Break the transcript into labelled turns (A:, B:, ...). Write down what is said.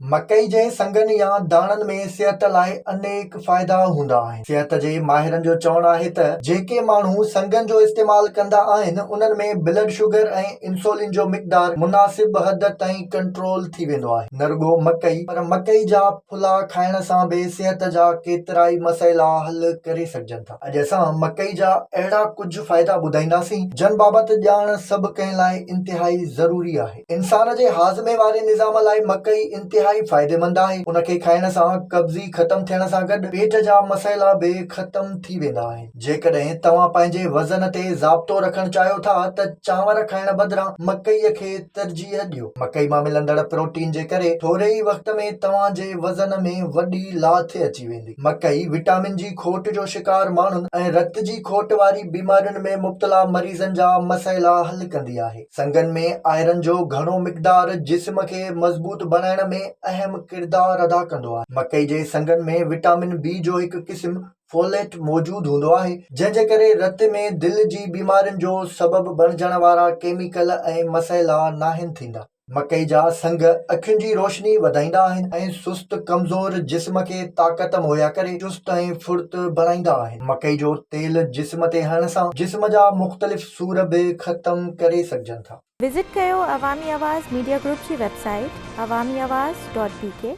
A: مڪئي جي سنگن يا داڻن ۾ صحت لاء انيڪ فائدا هوندا آهن. صحت جي ماهرن جو چوڻ آهي ته جيڪي ماڻهو سنگن جو استعمال ڪندا آهن انهن ۾ بلڊ شگر ۽ انسولين جو مقدار مناسب حد تائين ڪنٽرول ٿي ويندو آهي. نه رڳو مڪئي پر مڪئي جا ڦلا کائڻ سان به صحت جا ڪيترائي مسئلا حل ڪري سگهجن ٿا. اڄ اسان مڪئي جا اهڙا ڪجهه فائدا ٻڌائينداسين جن بابت ڄاڻ سڀ ڪنهن لاء انتهائي ضروري آهي. انسان جي هاضمي واري نظام لاء مڪئي انتهائي فائديمند آهي. ان کي کائڻ سان قبضي ختم ٿيڻ سان گڏ پيٽ جا مسئلا به ختم ٿي ويندا آهن. جيڪڏهن توهان پنهنجي وزن تي ضابطو رکڻ چاهيو ٿا ته چانور کائڻ بدران مڪئي کي ترجيح ڏيو. مڪئي مان ملندڙ پروٽين جي ڪري ٿوري ئي وقت ۾ توهان جي وزن ۾ وڏي لاٿ اچي ويندي. مڪئي وٽامن جي کوٽ جو شڪار ماڻهن ۽ رت جي کوٽ واري بيمارين ۾ مبتلا مريضن جا مسئلا حل ڪندي آهي. سنگن ۾ آئرن جو گهڻو مقدار جسم کي مضبوط بڻائڻ ۾ اهم ڪردار ادا ڪندو آهي. مڪئي جي سنگن ۾ وٽامن بي جو هڪ قسم فوليٽ موجود هوندو آهي، جنهن جي ڪري رت ۾ دل جي بيمارين جو سبب بڻجڻ وارا ڪيميڪل ۽ مسئلا ناهن ٿيندا. مڪئي جا سنگ اکين جي روشني وڌائيندا آهن ۽ سست ڪمزور جسم کي طاقت مهيا ڪري چست ۽ ڦڙت بڻائيندا آهن. مڪئي جو تيل جسم تي هڻڻ سان جسم جا مختلف سور به ختم ڪري سگهجن ٿا.
B: وزٽ ڪيو عوامي آواز ميڊيا گروپ جي website Awami Awaz dot B K.